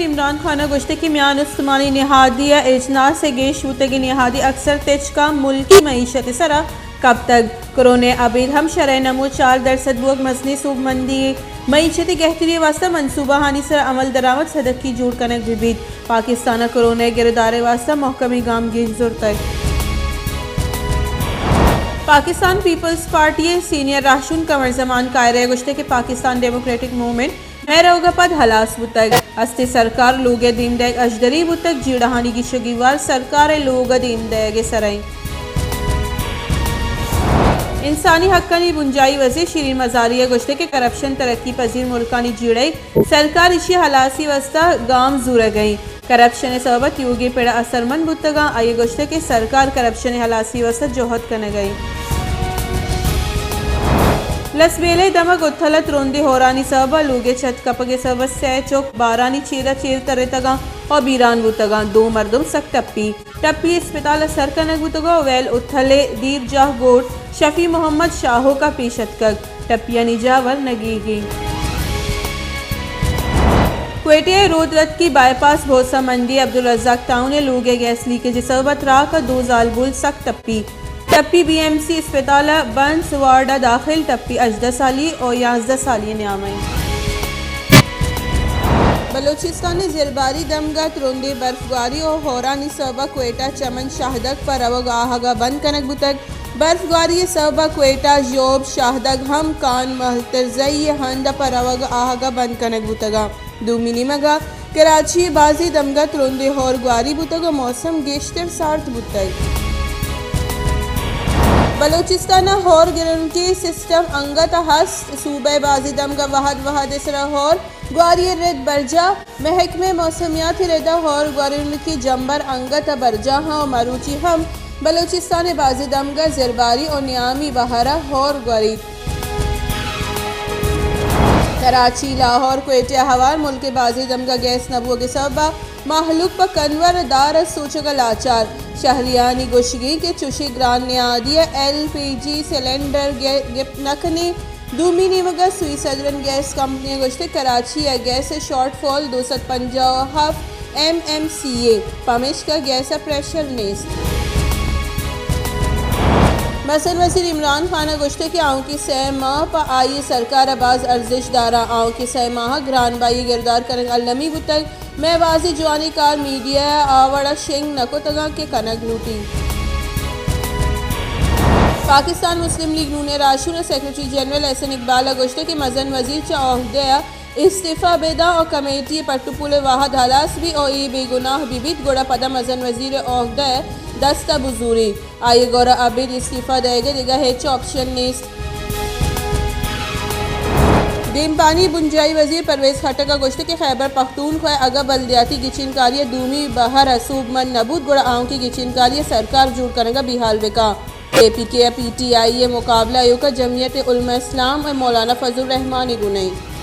عمران خان ءَ گوشتگ کہ میان استمانی نہادی ءِ اجناس ءِ گیش بوتگیں نہادی اکثر تچک ءَ ملکی معیشت ءِ سرا کپتگ۔ کرونا ءَ ابید ہم شرح نمو چار درسد بوگ مزنیں سوبمندی یے۔ معیشت ءِ گہتری ءِ واستہ منصوبہ آنی سرا عمل درآمد سدکی جوڑ کنگ بہ بیت۔ پاکستان ءَ کرونا ءِ گردار ءِ واستہ محکمیں گام گیش زرتگ۔ پاکستان پیپلز پارٹی ءِ سینئر راہشون قمر زمان قاہرہ ءَ گوشتگ کہ پاکستان ڈیموکریٹک موومنٹ مئے روگ ءَ پد ہلاس بوتگ۔ ہستیں سرکار لوگ ءِ دیم دئیگ اژدری بوتگ، جیڑہانی گیش ءُ گیوار سرکار ءِ لوگ ءِ دیم دئیگ ءِ سرا انت۔ انسانی حقانی بنجاہی وزیر شیرین مزاری ءَ گوشتگ کہ کرپشن ترقی پذیر ملکانی جیڑہ ءَ، سرکار ایشی ءِ ہلاسی ءِ واستہ گام زورگ ءَ انت۔ کرپشن ءِ سبب ءَ تیوگیں پڑ اثرمند بوتگ اَنت۔ آئی ءَ گوشتگ کہ سرکار کرپشن ءِ ہلاسی ءِ واستہ جہد کنگ ءَ انت۔ لسبیلہ ءِ دمگ اتھل ءَ ترندیں ہورانی سبب ءَ لوگ ءِ چھت کپگ ءِ سبب ءَ سئے چک بارانی چیر ءَ چیر ترتگ اَنت ءُ بیران بوتگ اَنت۔ دو مردم سک ٹپی ٹپی اسپتال ءَ سر کنگ بوتگ ءُ ویل اتھل ءِ دیر جاہ گوٹھ شفیع محمد شاہوک ءَ پیش اتکگ۔ ٹپیانی جاہ ورنگیگ انت۔ کوئٹہ ءِ رودرتکی بائی پاس بھوسہ منڈی عبدالرزاق ٹاؤن ءِ لوگ ءِ گیس لیکیج ءِ سبب ءَ تراک ءَ دو زالبول سک ٹپی۔ ٹپی بی ایم سی اسپتال ءِ برنز وارڈ ءَ داخل، ٹپی ہژدہ سالی ءُ یازدہ سالی ءِ نیام ءَ انت۔ بلوچستان ءِ زرباری دمگ ءَ ترندیں برف گواری ءُ ہورانی سبب ءَ کوئٹہ چمن شاہدگ پہ روگ ءُ آہگ ءَ بند کنگ بوتگ۔ برف گواری ءِ سبب ءَ کوئٹہ، ژوب، شاہدگ ہم کان مہلترزئی ءِ ہند ءَ پہ روگ ءُ آہگ ءَ بند کنگ بوتگ اَنت۔ دومی نیمگ ءَ کراچی ءِ بازیں دمگ ءَ ترندیں ہور گواری بوتگ ءُ موسم گیشتر سارت بوتگ۔ بلوچستان ءَ ہور گرنکی سسٹم انگت ءَ ہست۔ صوبہ ءِ بازیں دمگ ءَ وہد وہد ءِ سرا ہور گواری ءِ رد برجاہ۔ محکمہ موسمیات ءِ رد ءَ ہور گورنکی جمبر انگت ءَ برجاہ اَنت ءُ مروچی ہم بلوچستان ءِ بازیں دمگ ءَ زرباری ءُ نیامی بہر ءَ ہور گوریت۔ کراچی، لاہور، کوئٹہ ءَ ہوار ملک ءِ بازیں دمگ ءَ گیس نہ بوگ ءِ سبب ءَ مہلوک پہ کنور ءِ دار ءَ سوچگ ءَ لاچار۔ شہریانی گوشگ انت کہ چشیں گران نیادی ءَ ایل پی جی سلنڈر گے-، گپت نہ کنیں۔ دومی نیمگ ءَ سوئی سدرن گیس کمپنی ءَ گوشتگ کراچی ءَ گیس ءِ شارٹ فال دو سد پنجاہ ءُ ہفت ایم ایم سی اے، پمیشکا گیس ءَ پریشر نیست۔ مزن وزیر عمران خان ءَ گوشتگ کہ آؤکیں سئے ماہ پہ آئی ءِ سرکار ءَ باز ارزشت دار اَنت۔ آؤکیں سئے ماہ ءَ گران بہائی ءِ گردار کنگ المی بوتگ۔ مئے بازیں جوانیں کار میڈیا ءَ آ وڑ ءَ شنگ نہ کتگ اَنت کہ کنگ لوٹیت۔ پاکستان مسلم لیگ نون ءِ راہشون ءُ سیکرٹری جنرل احسن اقبال ءَ گوشتگ کہ مزن وزیر چہ عہدہ ءَ استعفی بہ دنت ءُ کمیٹی ءِ پٹ ءُ پول ءِ واہد ہلاس بیت ءُ اے بے گناہ بہ بیت، گڑا پدا مزن وزیر ءِ عہدہ ءَ دست ءَ بزوریت۔ آئی ءِ گورا ابید استعفی دئیگ ءِ دگہ ہچ آپشن نیست۔ دیمپانی بنجاہی وزیر پرویز خٹک ءَ گوشتگ کہ خیبر پختونخوا ءَ اگاں بلدیاتی گچینکاری ءِ دومی بہر ءَ سوبمند نہ بوت، گڑا آؤکیں گچینکاری ءِ سرکار جوڑ کنگ ءَ بیہال بہ کنت۔ اے پی کے ءُ پی ٹی آئی ءِ مقابلہ ایوک ءَ جمعیت علماء اسلام ءُ مولانا فضل الرحمان ءِ گون اِنت۔